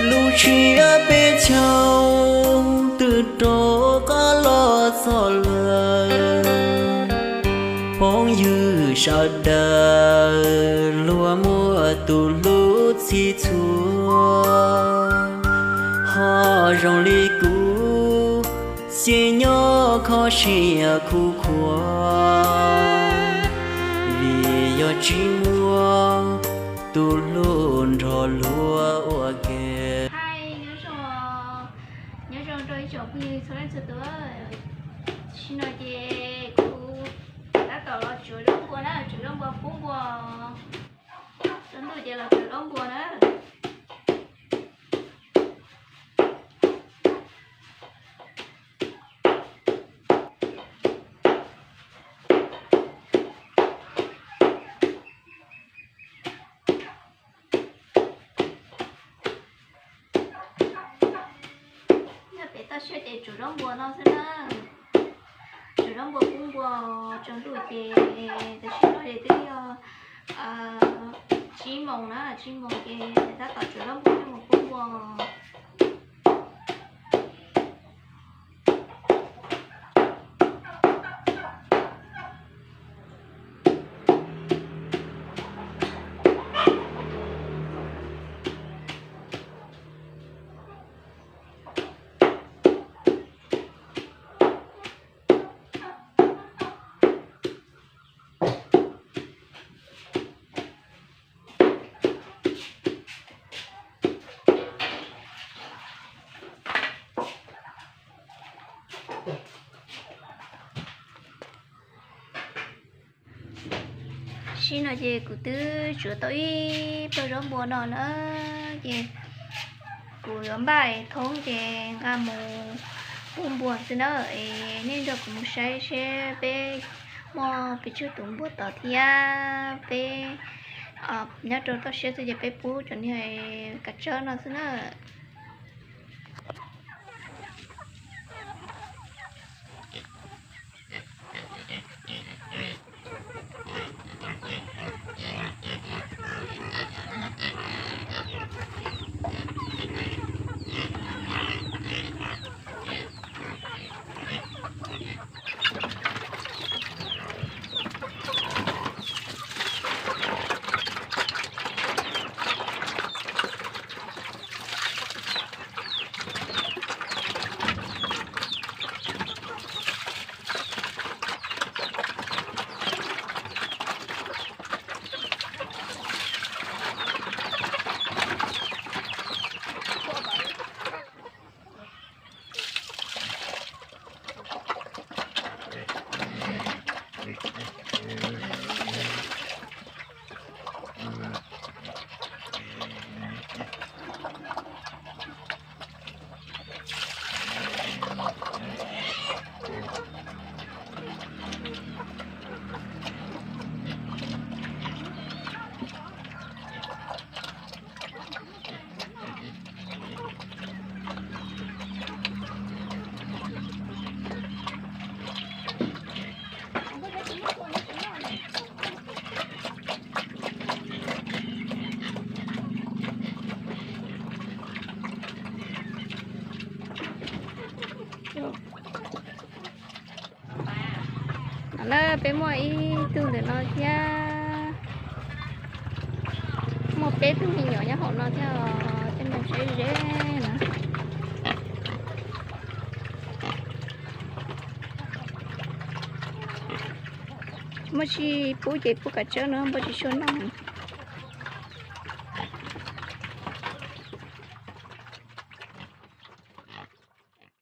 Lub tsiab peb caug twb rov qab los txog lawm, phooj ywg sawv daws luag muaj tus hlub txhij txhua, ho zoo li kuv ces nyob kho siab khuv khuav, vim yog tsis muaj tus hlub nrog luag ua ke. Nyob zoo rau ib tsoom phooj ywg txhua leej txhua tus, tam sim no ces kuv tab tom los tsuav zaub npua na, tsuav zaub npua pub npua, tsaus ntuj ces los tsuav zaub npua na. Nyob pem toj siab ces tsuav zaub npua no xwb na. Tsuav zaub npua pub npua tsaus ntuj ces tam sim no ces twb yog tsib moos na, tsib moos ces tab tom tsuav zaub npua coj mus pub npua. Tam sim no ces kuv twb tsuav tau ib pluag zaub npua no na, ces kuv yuav npaj thoob ces nqa mus pub npua xwb na. Es nej nrog kuv mus saib seb peb muaj pes tsawg tus npua tod thiab peb nyob rau toj siab xwb ces peb pub cov niag kav tsawb no xwb na. No na, peb muaj ib tug ntawm no thiab, muaj peb tug me nyuam nyob hauv no thiab os, coj mus ze ze na. Npua tsis pub ces pub kav tsawb no, npua tsis tshua noj.